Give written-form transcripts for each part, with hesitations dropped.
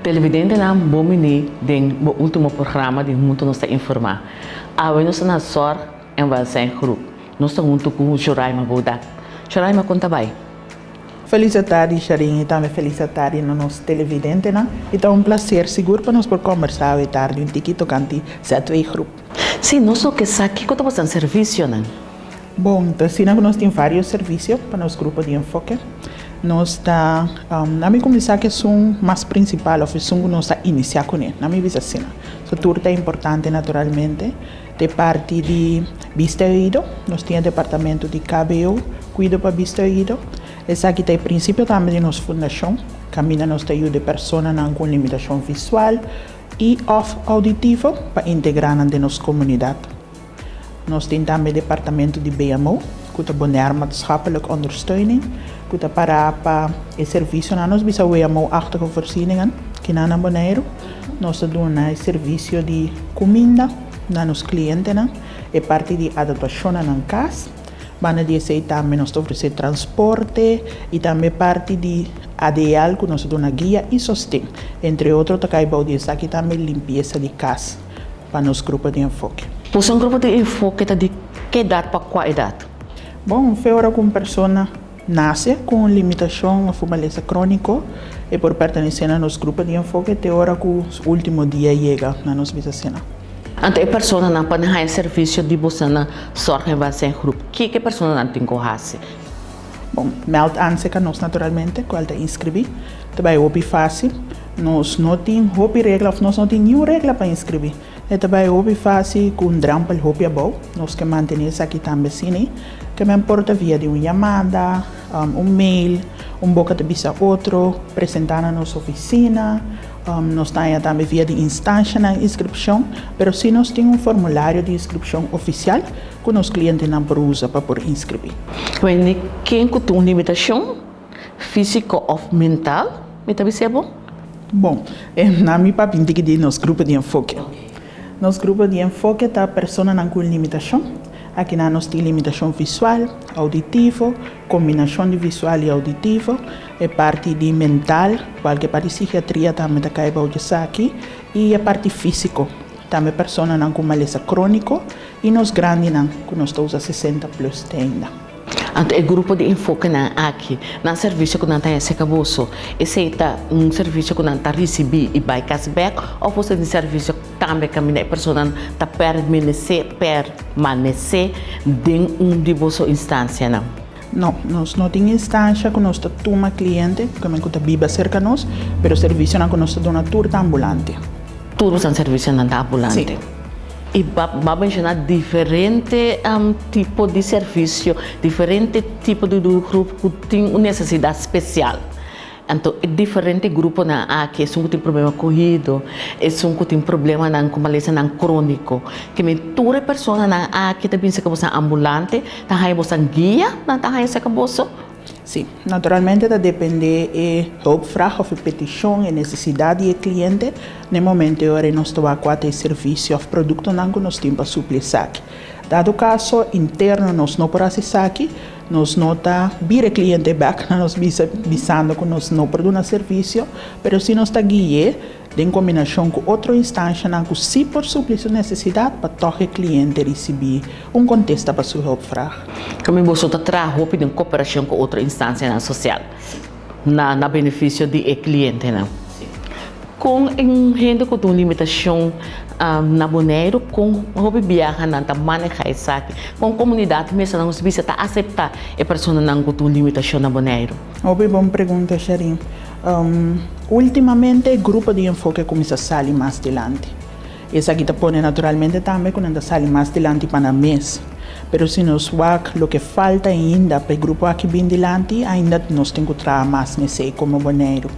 Televidentenan bon bini den bo ultimo programa di Hunto Nos Ta Informa. Awe nos ta na Zorg en Welzijn Groep. Nos ta hunto cu Joraima Boudak. Joraima, con ta bay? Felis atardi Sharin y tambe felis atardi na nos televidentenan. Y ta un placer sigur pa nos por combersa awe tardi un tiki tocanti ZW Groep. Sí, nos lo ke sa kiko ta boso servicionan. Bon, ta asina ku nos tin vários servisio pa nos grupo di enfoke. Nos ta, na mi kuminsá ku esun mas prinsipal òf esun ku nos ta inisiá kuné, na mi bisa asina. So tur ta importante naturalmente. Ta e parti di bista i oido, nos tin e departamento di KBO, Kuido pa Bista i Oido. Esaki ta e prinsipio tambe di nos fundashon, kaminda nos ta yuda e personanan ku un limitashon visual i òf ouditivo pa integrá nan den nos komunidat. Nos tin tambe departamento di BMO, ku ta Bonaire Maatschappelijk Ondersteuning, ku ta pará pa e servisionan, nos bisa WMO-achtige voorzieningen, kinan na Boneiru. Nos ta duna e servisio di kuminda na nos klientenan, e parti di adaptashon na nan kas. Banda di esei tambe nos ta ofresé transporte i tambe parti di ADL ku nos ta duna guia i sosten. Entre otro ta kai bou di esaki tambe limpiesa di kas. pa nos grupo di enfoke. Boso un grupo di enfoke ta di ke edat pa kua edat? Bon, fe ora ku un persona nase ku un limitashon òf un malesa króniko, e por pertenesé na nos grupo di enfoke te ora ku su último dia yega, na nos bisa asina. Anto e personanan pa nan haña servisio di boso na Zorg en Welzijn Groep, kiko e personanan tin ku hasi? Bon, meld aan serka nos naturalmente, kual ta inskribí. Ta bai hopi fásil. Nos no tin hopi regla òf nos no tin niun regla pa inskribí. E ta bai hopi fásil ku un drèmpel hopi abou. Nos ke mantené esaki tambe asina. Ke men por ta via di un yamada, un mail, un boka ta bisa otro, presentá na nos ofisina. Nos ta haña tambe via di instanshanan inskripshon, pero sí nos tin un formulario di inskripshon ofisial ku nos klientenan por usa pa por inskribí. Wende ken ku tin un limitashon físiko òf mental, mi ta bis'é bo? Bon, na mi papia tin ki di nos grupo di enfoke. Nos grupo di enfoke ta personanan ku un limitashon. Akinan nos tin limitashon visual, ouditivo, kombinashon di visual i ouditivo, e parti di mental, kualke parti sikiatria tambe ta kai bou di esaki, i e parti físiko, tambe personanan ku malesa króniko i nos grandinan ku nos ta usa 60 plus te ainda. Anto e grupo di enfokenan aki, nan servisio ku nan ta hasi ka boso, esei ta un servisio ku nan ta risibí i bai kas bèk òf boso tin servisio tambe kaminda e personanan ta permenesé, permanesé, den un di boso instansianan? No, nos no tin instansha ku nos ta tuma kliente ku ta biba serka nos, pero servisionan ku nos ta duna tur ta ambulante. Tur boso servisionan ta ambulante? Sí. I bo a menshoná diferente tipo di servisio, diferente tipo di doelgroep ku tin un nesesidat spesial. Anto e diferente gruponan aki, esun ku tin problema ku oido, esun ku tin problemanan ku malesanan króniko. Ke men tur e personanan aki ta bin serka boso ambulante, ta haña boso guia, nan ta haña serka boso? Sí, naturalmente ta dependé e hulpvraag òf e petishon, e nesesidat di e kliente na e momento e ora nos ta wak kua ta e servisio òf produktonan ku nos tin pa supli esaki. Dado kaso interno nos no por hasi esaki, Nos no ta bira e kliente bèk na nos bisa bisando ku nos no por duna servisio, pero si nos ta gui'é den kombinashon ku otro instanshanan ku sí por supli su nesesidat pa tòg e kliente risibí un kontesta pa su hulpvraag. Kami boso ta traha hopi den koperashon ku otro instansianan sosial na benefisio di e klientenan. Kon un hende ku tin un limitashon na Boneiru, kon hopi biaha nan ta manehá esaki? Kon komunidat mester nan bisa ta aseptá e personanan ku tin un limitashon na Boneiru? Hopi bon pregunta, Sharine. Ultimamente e grupo di enfoke a kuminsá sali mas dilanti. Esaki ta pone naturalmente tambe ku nan ta sali mas dilanti pa nan mes. Pero si nos wak loke falta ainda pa e grupo aki bin dilanti, ainda nos tin ku traha mas n'esei komo Boneiru.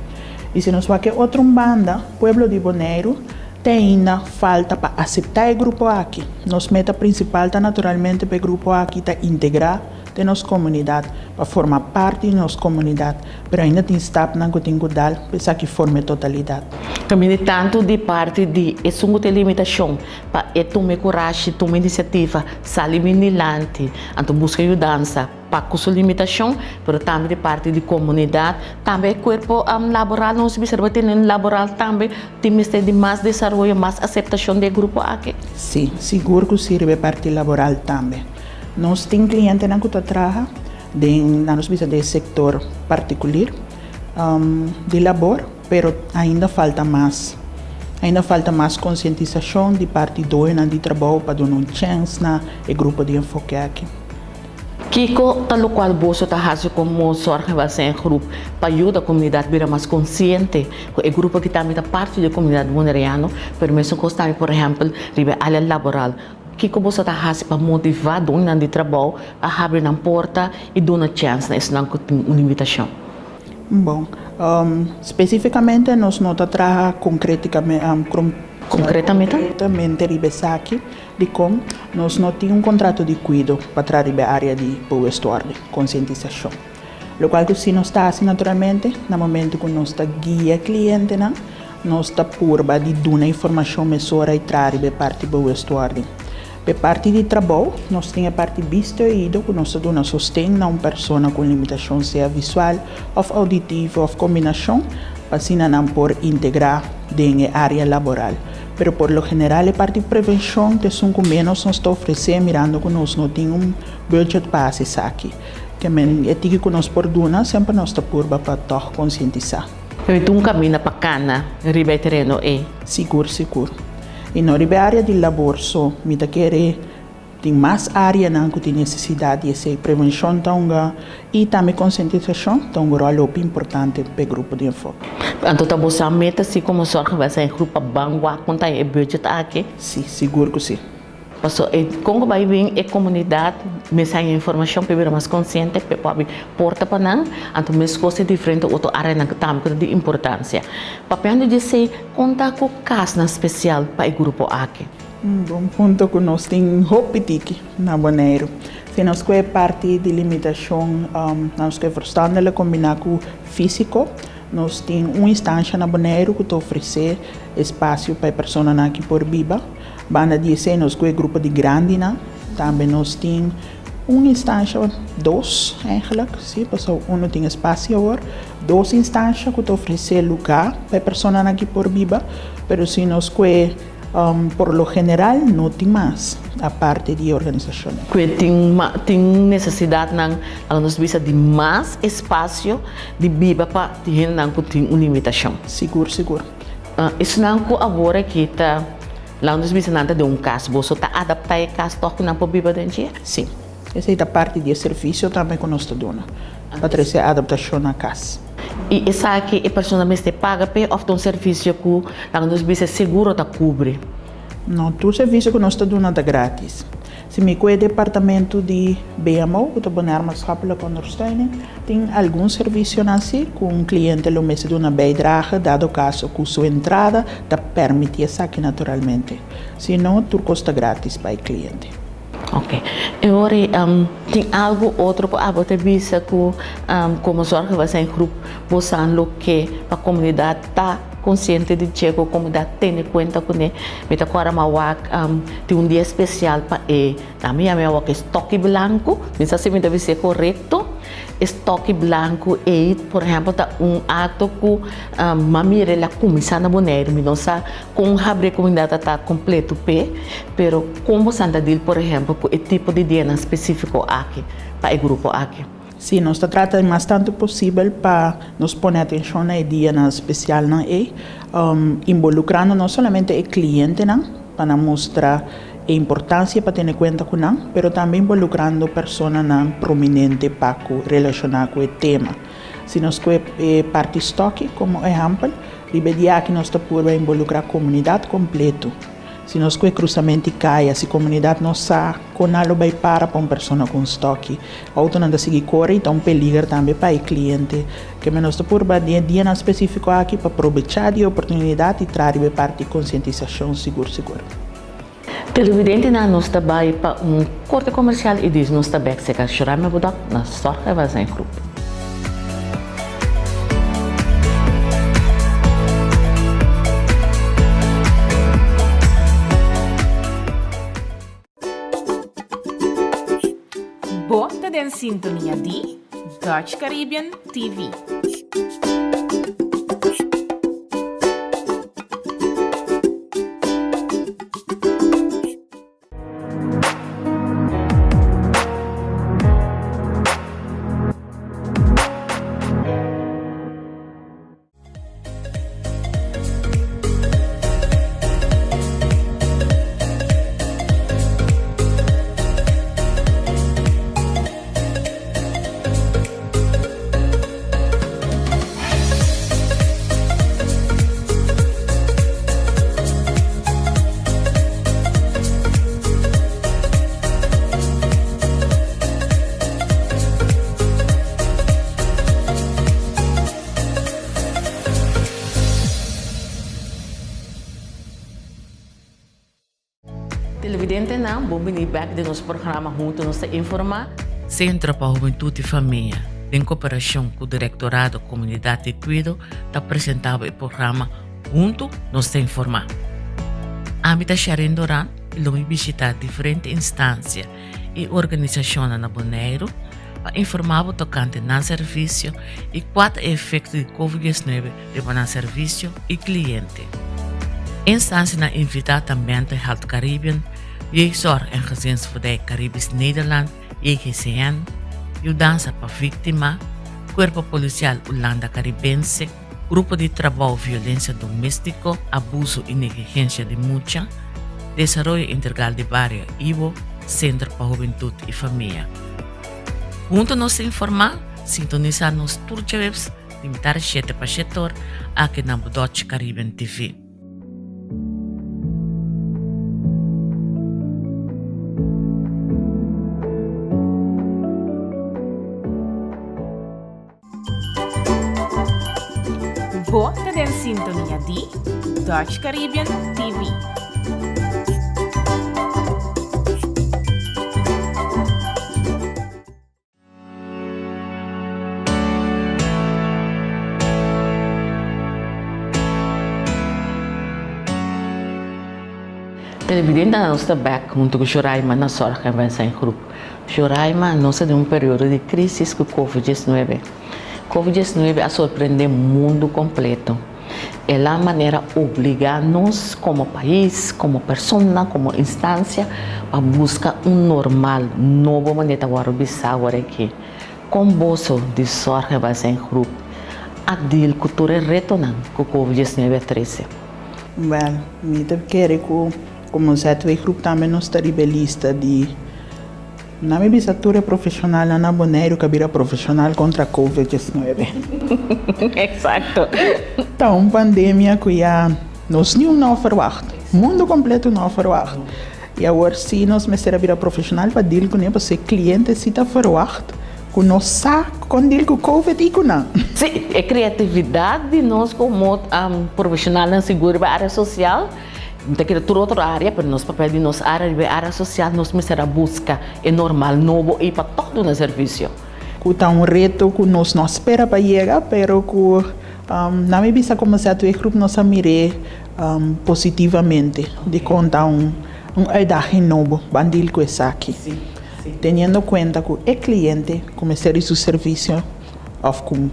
I si nos wak e otro un banda, pueblo di Boneiru te ainda falta pa aseptá e grupo aki. Nos meta prinsipal ta naturalmente pa e grupo aki ta integrá den nos komunidat, pa forma parti di nos komunidat, pero ainda tin stapnan ku tin ku dal pa esaki forma e totalidat. Kaminda tantu di parti di esun ku tin limitashon pa e tuma e kurashi, tuma inisiativa, sali bin dilanti, anto buska yudansa. pa ku su limitashon, pero tambe di parti di komunidat, tambe e kuerpo laboral, nos bisa riba tene laboral tambe tin mester di mas desaroyo, mas aseptashon di e grupo aki. Sí, sigur ku sí riba e parti laboral tambe. Nos tin klientenan ku ta traha den, laga nos bisa, den e sektor partikulir di labor, pero ainda falta mas. Ainda falta mas konsientisashon di parti doñonan di trabou pa duna un chèns na e grupo di enfoke aki. Kiko ta lokual boso ta hasi komo Zorgwelzijngroep pa yuda komunidat bira mas konsiente ku e grupo aki tambe ta parti di e komunidat boneriano, pero mesun kos tambe por ehèmpel riba e área laboral? Kiko boso ta hasi pa motivá doñonan di trabou pa habri nan porta i duna chèns na esnan ku tin un limitashon? Bon, spesífikamente nos no ta traha konkretamente riba esaki. Dikon nos no tin un kontrato di kuido pa traha riba e área di bewustwording, konsientisashon? Lokual ku si nos ta hasi naturalmente, na momentu ku nos ta guia klientenan, nos ta purba di duna informashon mesora i traha riba e parti bewustwording. Pa e parti di trabou, nos tin e parti bista i oido ku nos ta duna sosten na un persona ku un limitashon sea visual òf ouditivo òf kombinashon pa asina nan por integrá den e área laboral. Pero por lo general e parti prevenshon ta esun ku ménos nos ta ofresé mirando ku nos no tin un budget pa hasi esaki. Ke men e tiki ku nos por duna semper nos ta purba pa tòg konsientisá. Pero tin un kaminda pa kana riba e tereno ei. Sigur sigur. I no riba e área di labor so. Mi ta kere tin mas áreanan ku tin nesesidat di esei. Prevenshon ta un i tambe konsientisashon ta un ròl hopi importante pa e grupo di enfoke. Anto ta bo sa meta si komo Zorgwelzijngroep pa ban wak kon ta e budget aki? Si, sigur ku si. Paso e kon ku bai bin e komunidat mester haña informashon pa e bira mas konsiente pa e por habri porta pa nan, anto meskos e diferente otro áreanan ku tambe ku ta di importansia. Papiando di esei, kon ta ku kasnan spesial pa e grupo aki? Un bon punto ku nos tin hopi tiki na Boneiru. Si nos ku e parti di limitashon, nos ku e verstandelijk kombiná ku físiko, nos tin un instansha na Boneiru ku ta ofresé espasio pa e personanan aki por biba. Banda di esei nos ku e grupo di grandinan, tambe nos tin un instansha, dos eigenlijk, si, pasobra unu tin espasio awor, dos instansha ku ta ofresé lugá pa e personanan aki por biba, pero si nos kue por lo general no tin mas aparte di e organisashonnan. Kue tin tin nesesidatnan, laga nos bisa, di mas espasio di biba pa hendenan ku tin un limitashon. Sigur, sigur. Esnan ku awor aki ta Laga nos bisa nan ta den un kas, boso ta adaptá e kas tòg ku nan por biba den dje? Sí. Esei ta parti di e servisio tambe ku nos ta duna, pa trese adaptashon na kas. I esaki e persona mester paga p'e òf ta un servisio ku, laga nos bisa, seguro ta kubri? No, tur servisio ku nos ta duna ta grátis. Si mi ku e departamento di BMO, ku ta Bonaire Maatschappelijke Ondersteuning, tin algun servisionan si ku un kliente lo mester duna bijdrage dado kaso ku su entrada ta permití esaki naturalmente. Si no, tur kos ta grátis pa e kliente. Oke. E ora ei tin algu otro ku abo ta bisa ku komo Zorgwelzijngroep bo san loke pa komunidat ta Konsiente di dje ku komunidat tene kuenta kuné. Mi ta kòrda mi a wak tin un dia spesial pa e nan mi yama e awor e stòki blanku. Mi sa si mi ta bis'é korekto. E stòki blanku ei por ehèmpel ta un akto ku mi a mira el a kuminsá na Boneiru. Mi no sa kon habri e komunidat a ta kompleto p'e, pero kon bo san ta dil por ehèmpel ku e tipo di dianan spesífiko aki pa e grupo aki? Sí, nos ta trata di mas tantu posibel pa nos pone atenshon na e dianan spesialnan ei, involukrando no solamente e klientenan pa nan mustra e importansia pa tene kuenta ku nan, pero tambe involukrando personanan prominente pa ku relashoná ku e tema. Si nos kue e parti stòki komo ehèmpel, riba e dia aki nos ta purba involukrá komunidat kompleto. Si nos kue krusamenti kaya, si komunidat no sa kon nan lo bai para pa un persona ku un stòki, outonan ta sigui kore i ta un peliger tambe pa e kliente. Keme nos ta purba den e dianan spesífiko aki pa probechá di e oportunidat i traha riba e parti konsientisashon sigur sigur. Televidentenan nos ta bai pa un korte komersial i dis nos ta bèk serka Shurame Budok na Zorg en Welzijn Groep. Bo ta den sintonia di Dutch Caribbean TV. Televidentenan, bon bini bek den nos programa Hunto Nos Ta Informa. Centro pa Hubentud y Famia, den cooperacion cu Directorado Comunidad y Cuido, ta presenta bo e programa Hunto Nos Ta Informa. Ami ta Sharin Doran y lo mi bishita diferente instancia y organisacionnan na Boneiru pa informa bo tocante nan servicio y cua ta e efecto di Covid 19 riba nan servicio y cliente. Instancianan invita ta Mental Health Caribbean, Jeugdzorg en Gezinsvoedij Caribisch Nederland, JGCN, Yudansa pa Victima, Cuerpo Policial Hulanda Caribense, Grupo di Trabou Violencia Domestico, Abuso y Negligencia di Mucha, Desaroyo Integral di Bario Ibo, Centro pa Hubentud y Famia. Hunto nos ta informa, sintonisa nos tur djaweps di mitar shete pa shetor aki na bo Dutch Caribbean TV. Bo ta den sintonia di Dutch Caribbean TV. Televidentenan nos ta bek hunto ku Shoraima na Zorg en Welzijn Groep. Shoraima, nos ta den un periodo di crisis ku Covid 19. Covid 19 a sorprende mundu completo. El a manera obliga nos como pais, como persona, como instancia pa busca un normal nobo manera ta wòrdu bisa awor aki. Kon boso di Zorg en Welzijn Groep a deal ku tur e retonan ku Covid 19 a trese? Wèl, mi ta kere ku komo ZW Groep tambe nos ta riba e lista di, na mi bisa tur e profeshonalnan na Boneiru ku a bira profeshonal kontra Covid 19. Eksakto. Ta un pandemia ku ya nos niun no a ferwagt, mundu kompleto no a ferwagt. I awor si nos mester a bira profeshonal pa deal kuné pasobra e kliente si ta ferwagt ku nos sa kon deal ku Covid i ku nan. Sí, e kreatividat di nos komo profeshonalnan sigur riba e área sosial, mi ta kere tur otro área, pero nos papel di nos área riba e área sosial nos mester a buska e normal nobo ei pa tòg duna servisio. Ku ta un reto ku nos no a spera pa yega, pero ku na mi bisa komo ZW Groep nos a mir'é positivamente di kon ta un uitdaging nobo ban deal ku esaki teniendo kuenta ku e kliente ku mester di su servisio òf ku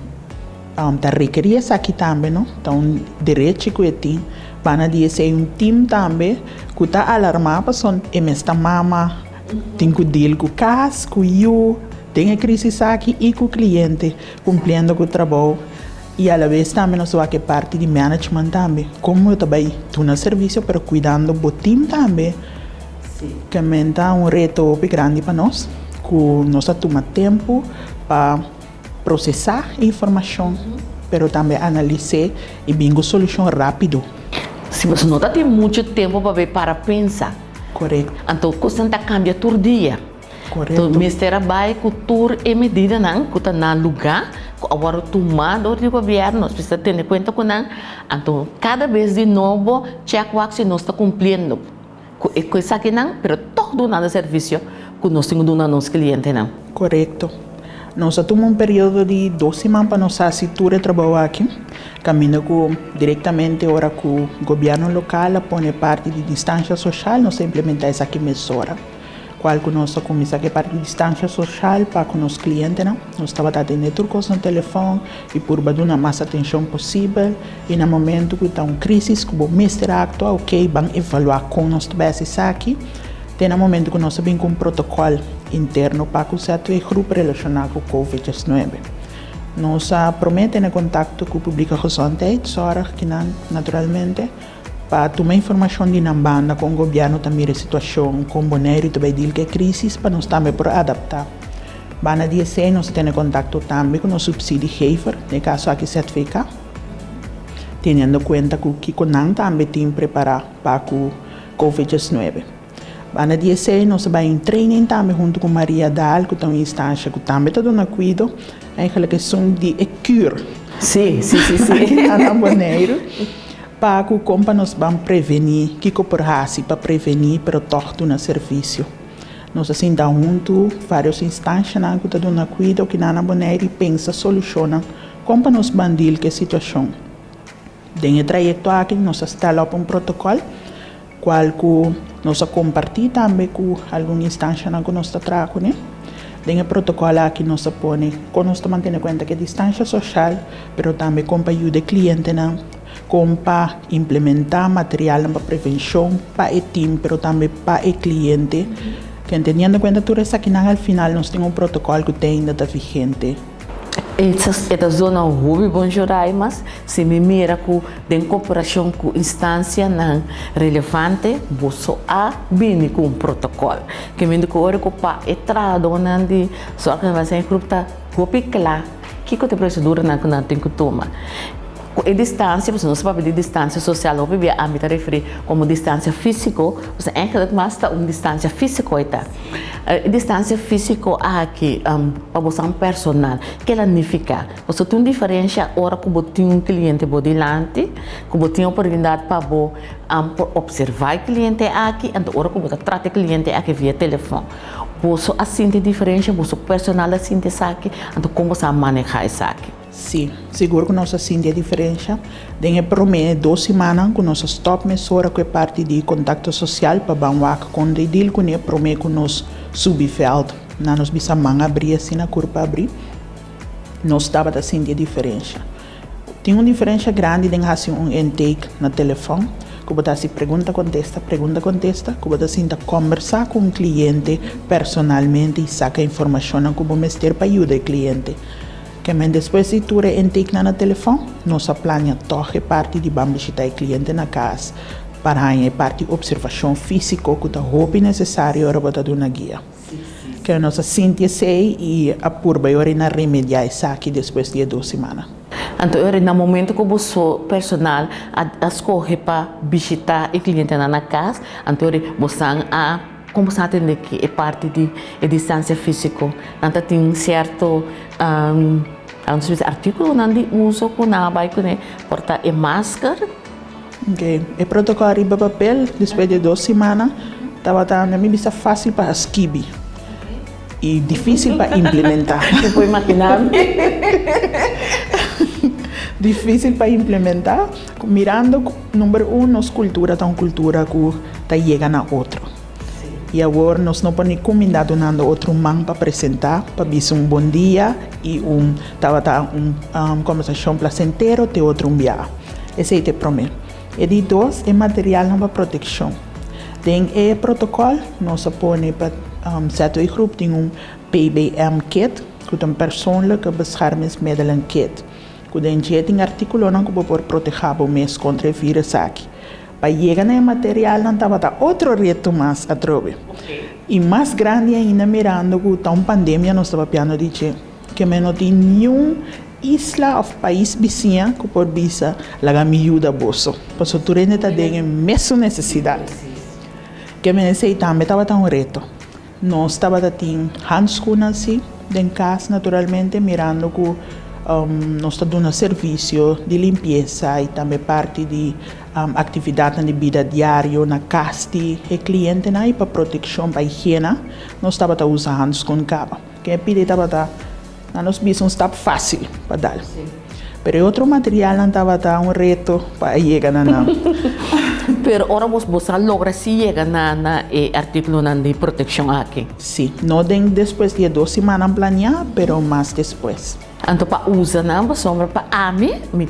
ta rekerí esaki tambe no ta un derechi ku e tin banda di esei un team tambe ku ta alarmá pasobra e mes ta mama tin ku deal ku kas ku yu den e krisis aki i ku kliente kumpliendo ku trabou. I alabes tambe nos wak e parti di management tambe, como bo ta bay duna servicio pero cuidando bo team tambe. Ke men ta un reto hopi grandi pa nos, cu nos a tuma tempo pa procesa e informacion pero tambe analis'e y bin cu solucion rapido. Si boso no ta tin mucho tempo pa bay para pensa. Correcto. Anto cosnan ta cambia tur dia. Korekto. Mester a bai ku tur e medidanan ku ta na lugá ku a wòrdu tumá dor di gobièrnu. Nos mester tene kuenta ku nan. Anto kada bes di nobo chèk wak si nos ta kumpliendo ku e esakinan, pero tòg dunando servisio ku nos tin ku duna nos klientenan. Korekto. Nos a tuma un periodo di dos siman pa nos hasi tur e trabou aki, kaminda ku direktamente ora ku gobièrnu lokal a pone parti di distansha soshal nos a implementá esaki mesora. Kual ku nos a kuminsá ku e parti di distansia soshal pa ku nos klientenan. Nos tabata atendé tur kos na telefòn i purba duna mas atenshon posibel. I na momentu ku ta un krísis ku bo mester a aktua, oke, ban evaluá kon nos ta bai hasi esaki. Te na momentu ku nos a bin ku un protokòl interno pa ku ZW Groep relashoná ku Covid 19. Nos a promé tene kontakto ku Publieke Gezondheidszorg, kinan naturalmente, pa tuma informashon di nan banda kon gobièrnu ta mira e situashon, kon Boneiru ta bai dil ku e krísis pa nos tambe por adaptá. Banda di esei nos a tene kontakto tambe ku nos supsidiegever, den e kaso aki ZVK, teniendo kuenta ku kiko nan tambe tin prepará pa ku Covid 19. Banda di esei nos a bai un training tambe huntu ku Maria Daal ku ta un instansha ku tambe ta duna kuido, eigenlijk esun di e kür. Sí, sí, sí, sí. Aki na Boneiru. Pa ku kon pa nos ban prevení, kiko por hasi pa prevení pero tòg duna servisio. Nos a sinta huntu vários instanshanan ku ta duna kuido aki na Boneiru i pensa solushonnan kon pa nos ban dil ku e situashon. Den e trayekto aki nos a stèl òp un protokòl kual ku nos a kompartí tambe ku algun instanshanan ku nos ta traha kuné. Den e protokòl aki nos a pone kon nos ta mantené kuenta ku e distansha soshal, pero tambe kon pa yuda e klientenan, kon pa implementá materialnan pa prevenshon pa e tim, pero tambe pa e kliente. Ke teniendo kuenta tur esakinan al final nos tin un protokòl ku te ainda ta vigente. E ta zona hopi bon Joraimas si mi mira ku den koperashon ku instansianan relevante boso a bini ku un protokòl. Ke mindi ku ora ku pa e trahadónan di Zorg en Welzijngroep ta hopi kla kiko ta e proseduranan ku nan tin ku tuma. Ku e distansia, pasobra nos ta papia di distansia sosial hopi bia ami ta referí komo distansia físiko, pasobra èigelik mas ta un distansia físiko e ta. E distansia físiko aki pa boso personal, kila nifiká? Pasobra tin un diferensha ora ku bo tin un kliente bo dilanti, ku bo tin oportunidat pa bo por opservá e kliente aki, anto ora ku bo ta trata e kliente aki via telefòn. Boso a sinti e diferensha? Boso personal a sinti esaki? Anto kon boso a manehá esaki? Sí, sigur ku nos a sinti e diferensha. Den e promé dos simannan ku nos a stòp mesora ku e parti di kontakto sosial pa ban wak kon di dil kuné promé ku nos subi vèlt. Nan nos bisa man abrí asina kurpa abrí. Nos tabata sinti e diferensha. Tin un diferensha grandi den hasi un intake na telefòn ku bo ta hasi pregunta kontesta, pregunta kontesta, ku bo ta sinta kòmbersá ku un kliente personalmente i saka informashonnan ku bo mester pa yuda e kliente. Kemen despues di tur e intakenan na telefòn, nos a plania tòg e parti di ban bishitá e kliente na kas pa haña e parti opservashon físiko ku ta hopi nesesario ora bo ta duna guia. Kemen nos a sinti esei i a purba e ora i na remediá esaki despues di e dos simana. Anto e ora na momento ku boso personal a skohe pa bishitá e klientenan na kas, anto e ora bosan a. Kon bo sa atende ki e parti di e distansia físiko? Nan ta tin sierto artíkulonan di uso ku nan a bai kuné, por ta e masker. Ok, e protokòl riba papel despues di dos simana tabata na mi bista fásil pa skibi i difísil pa implementá. Mi por imaginá mi. Difísil pa implementá. Mirando ku number un nos kultura ta un kultura ku ta yega na otro. I awor nos no por ni kuminda dunando otro un man pa presentá, pa bisa un bon dia i un tabata un kombersashon plasentero te otro un biaha. Esei ta e promé. E di dos, e materialnan pa protekshon. Den e protokòl nos a pone pa ZW Groep tin un PBM kit, ku ta un persoonlijke beschermingsmiddelen kit. Ku den dje tin artíkulonan ku bo por protehá bo mes kontra e vírus aki. Pa yega na e materialnan tabata otro reto mas atrobe. I mas grandi ainda mirando ku ta un pandemia nos ta papiando di dje. Ke men no tin niun isla òf pais bisiña ku por bisa laga mi yuda boso, pasobra tur hende ta den e mesun nesesidat. Ke men esei tambe tabata un reto. Nos tabata tin handschoennan si den kas naturalmente mirando ku nos ta duna servisio di limpiesa i tambe parti di aktividatnan di bida diario na kas di e klientenan i pa protekshon pa higiena nos tabata usa handschoen kaba. Ken e pidi tabata na nos bisa un stap fásil pa dal. Pero e otro materialnan tabata un reto pa a yega na nan. Pero ora bo sa logra si yega na e artíkulonan di protekshon aki? Si, no den despues di 2 siman planeá, pero mas despues. Anto pa usa nan, pasobra pa ami, mi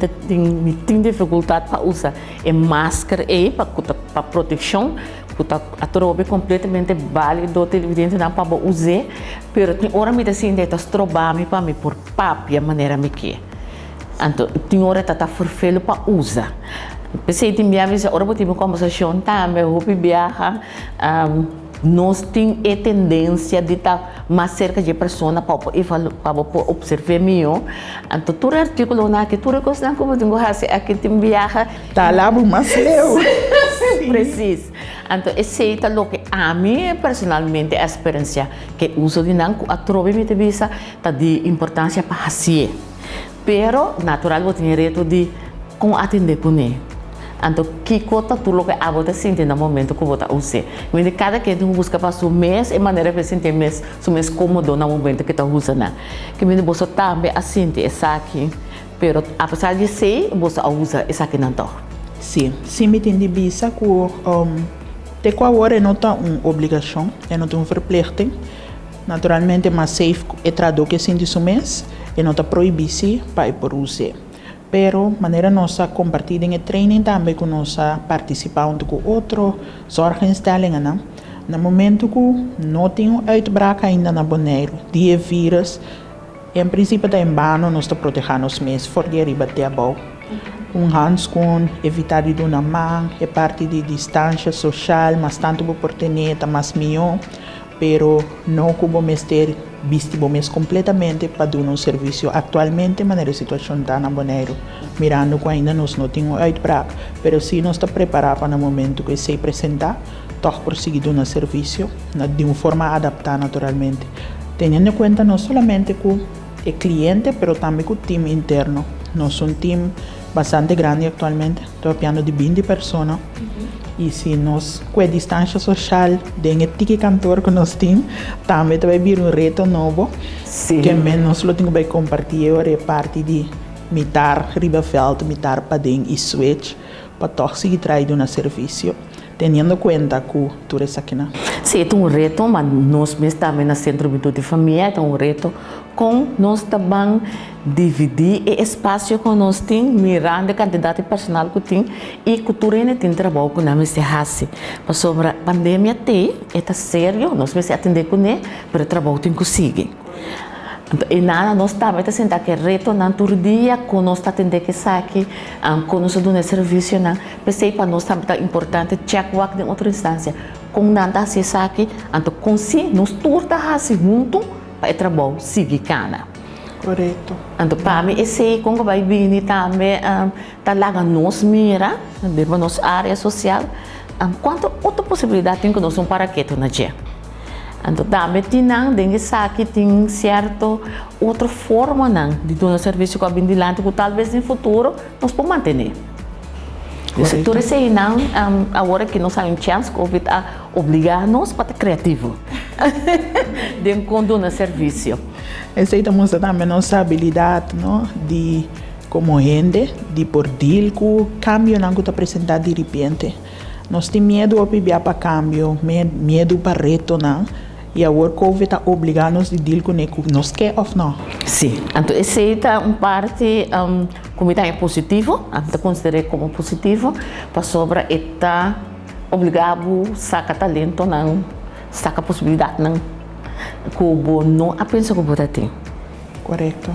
tin difikultat pa usa e masker ei pa protekshon, ku ta atrobe kompletamente válido, televidente nan, pa bo usa, pero tin ora mi ta sinti ta stroba mi pa mi por papia manera mi ke. Anto tin ora ta ferfelu pa usa. P'esei tin bia bisa ora bo tin un kombersashon tambe hopi biaha, nos tin e tendensia di ta mas serka di e persona pa bo por opserv'é mihó. Anto tur e artíkulonan aki, tur e kosnan ku bo tin ku hasi aki tin biaha Ta labu mas leu. Presis. Anto esei ta loke ami personalmente a eksperensiá, ku e uso di nan ku atrobe mi ta bisa ta di importansia pa hasié. Pero natural bo tin e reto di kon atendé kuné. Anto kiko ta tur loke abo ta sinti na momento ku bo ta us'é. Mende kada ken tin ku buska pa su mes e manera pa e sinti e mes su mes kómodo na momento ku e ta usa nan. Ke mende boso tambe a sinti esaki, pero apesar di esei boso a usa esakinan tòg. Si, mi tin di bisa ku te ku awor e no ta un obligashon, e no ta un verplichting. Naturalmente mas safe e trahadó ke sinti su mes, e no ta prohibí si pa e por us'é. Pero manera nos a kompartí den e training tambe ku nos a partisipá huntu ku otro zorginstellingennan, na momento ku no tin un uitbraak ainda na Boneiru di e virus, en prinsipio ta en bano nos ta protehá nos mes for di ariba te abou. Un handschoen, evitá di duna man, e parti di distansha soshal, mas tantu bo por tene ta mas mihó, pero no ku bo mester bisti bo mes kompletamente pa duna un servisio aktualmente manera e situashon ta na Boneiru, mirando ku ainda nos no tin un uitbraak, pero si nos ta prepará pa na momento ku esei presentá, tòg por sigui duna servisio di un forma adaptá naturalmente, teniendo en kuenta no solamente ku e kliente pero tambe ku tim interno. Nos un tim bastante grandi aktualmente, ta papiando di 20 persona, i si nos ku e distansha sosial den e tiki kantor ku nos tin, tambe ta bai bira un reto nobo. Ke men nos lo tin ku bai kompartí e ora e parti di mitar riba vèlt, mitar paden i switch pa tòg sigui traha duna servisio, teniendo kuenta ku tur esakinan. Si, ta un reto, ma nos mes tambe na Sentro Hubentud i Famia ta un reto kon nos ta ban dividí e espasio ku nos tin mirando e kantidat di personal ku tin i ku tur hende tin trabou ku nan mester hasi. Pasobra pandemia t'ei, e ta serio, nos mester atendé kuné, pero e trabou tin ku sigui. Anto e nada nos tambe ta sinta ku e retonan tur dia ku nos ta atendé ku esaki, ku nos ta duna e servisionan. P'esei pa nos tambe ta importante chèk wak den otro instansia kon nan ta hasi esaki, anto kon si nos tur ta hasi huntu pa e trabou sigui kana. Anto pa mi esei kon ku bai bini tambe ta laga nos mira riba nos área sosial kuantu otro posibilidat tin ku nos un para ketu na dje. Anto tambe tin nan den esaki tin sierto otro formanan di duna servisio ku a bin dilanti ku talbes den futuro nos por mantené. Tur eseinan awor aki nos hay un chèns, covid a obligá nos pa ta kreativo den kon duna servisio. Esei ta mustra tambe nos abilidat, no, di komo hende di por deal ku kambionan ku ta presentá di ripiente. Nos tin miedu hopi bia pa kambio, miedu pa retonan, i awor covid a obligá nos di deal kuné ku nos ke òf no. Sí, anto esei ta un parti ku mi ta haña positivo, ami ta konsider'é komo positivo, pasobra e ta obligá bo saka talentonan, saka posibilidatnan ku bo no a pensa ku bo ta tin. Korekto.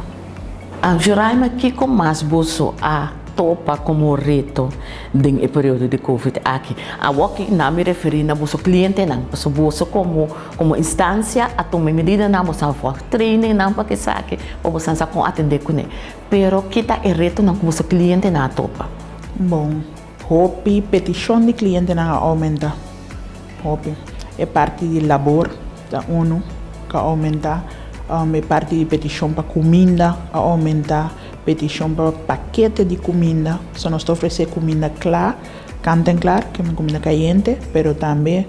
Juraima, kiko mas boso a topa komo reto den e periodo di covid aki? Awor ki nan mi referí na boso klientenan, pasobra boso komo instansia a tuma e medidanan, boso a vòg trainingnan pa esaki, pa boso sa kon atendé kuné. Pero ki ta e retonan ku boso klientenan a topa? Bon, hopi petishon di klientenan a oumentá. Hopi. E parti di labor ta unu ku a oumentá. E parti di petishon pa kuminda a oumentá. Petishon pa pakete di kuminda. So nos ta ofresé kuminda kla, kant en klar, ke kuminda kayente, pero tambe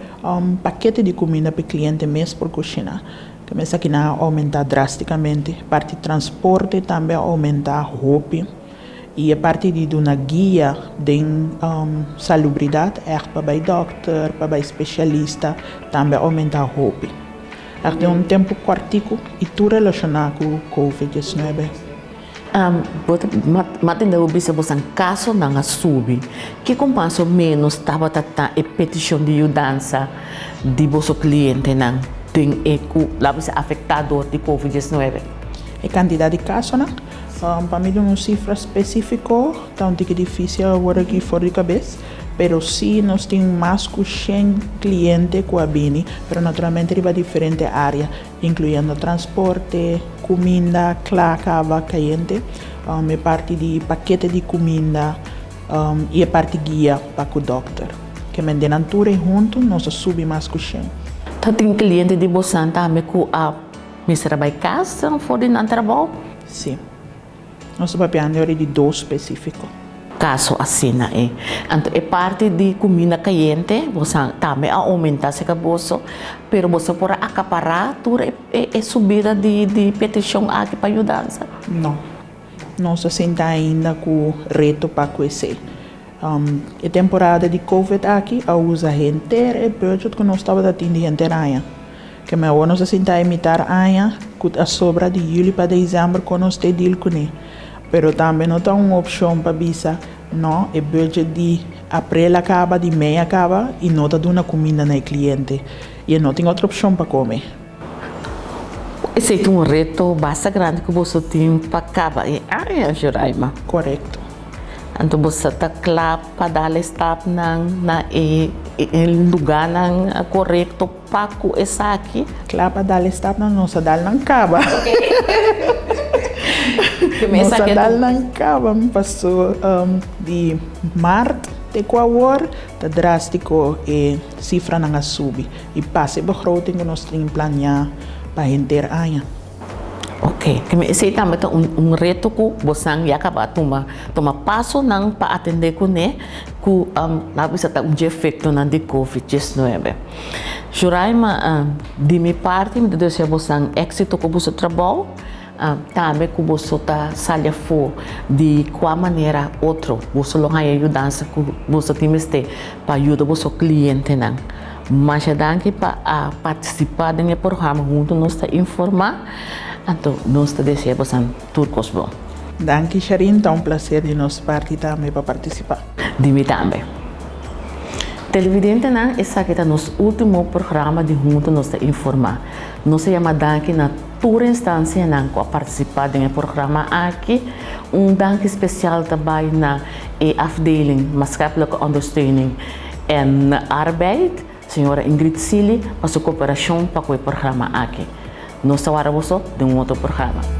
pakete di kuminda pa e kliente mes por kushiná. Ke esakinan a oumentá drástikamente. Parti transporte tambe a oumentá hopi. I e parti di duna guia den salubridat, ègt pa bai dòkter, pa bai spesialista, tambe a oumentá hopi. Ègt den un tempu kòrtiku i tur relashoná ku Covid 19. Bo ta m'a tende bo bisa bosan kasonan a subi. Kiko mas o ménos tabata ta e petishon di yudansa di boso klientenan den e ku la bisa afektá dor di Covid 19? E kantidat di kasonan? Pa mi duna un sifra spesífiko ta un tiki difísil awor aki for di kabes, pero sí nos tin mas ku shen kliente ku a bini, pero naturalmente riba diferente área, inkluyendo transporte, kuminda kla kaba kayente, e parti di pakete di kuminda i e parti guia pa ku dòkter. Ke men den nan tur ei huntu nos a subi mas ku shen. Ta tin kliente di bosan tambe ku a mester a bai kas for di nan trabou? Sí. Nos ta papiando ora di dos spesífiko. Kaso asina e. Anto e parti di kuminda kayente boso tambe a oumentá serka boso, pero boso por a akapará tur e subida di petishon aki pa yudansa? No. Nos ta sinta ainda ku reto pa ku esei. E temporada di Covid aki a usa henter e budget ku nos tabata tin di henter aña. Keme awor nos a sinta e mitar aña ku a sobra di yüli pa desèmber kon nos ta deal kuné. Pero tambe no ta un opshon pa bisa, no, e budget di aprel a kaba, di mei a kaba i no ta duna kuminda na e kliente i e no tin otro opshon pa kome. Esei ta un reto basta grandi ku boso tin pa kaba e aña, Juraima. Korekto. Anto boso ta kla pa dal e stapnan na e lugánan korekto pa ku esaki? Kla pa dal e stapnan, nos a dal nan kaba. Nos a dal nan kaba paso di mart te ku awor ta drástiko e sifranan a subi i pasa e begroting ku nos tin planeá pa henter aña. Ok, esei tambe ta un reto ku bosan ya kaba a tuma tuma pasonan pa atendé kuné ku laga bisa ta un dje efektonan di Covid 19. Juraima, di mi parti mi ta desea bosan éksito ku boso trabou, tambe ku boso ta sali afó di kua manera otro boso lo haña yudansa ku boso tin mester pa yuda boso klientenan. Masha danki pa a partisipá den e programa Huntu Nos Ta Informá. Anto nos ta desea bosan tur kos bon. Danki Sharin, ta un placer di nos parti tambe pa partisipá. Di mi tambe. Televidentenan, esaki ta nos último programa di Huntu Nos Ta Informá. Nos ta yama danki na tur instansianan ku a partisipá den e programa aki. Un danki spesial ta bai na e afdeling Maatschappelijke Ondersteuning en Arbeid, señora Ingrid Sealy, pa su koperashon pa ku e programa aki. Nos ta wara boso den un otro programa.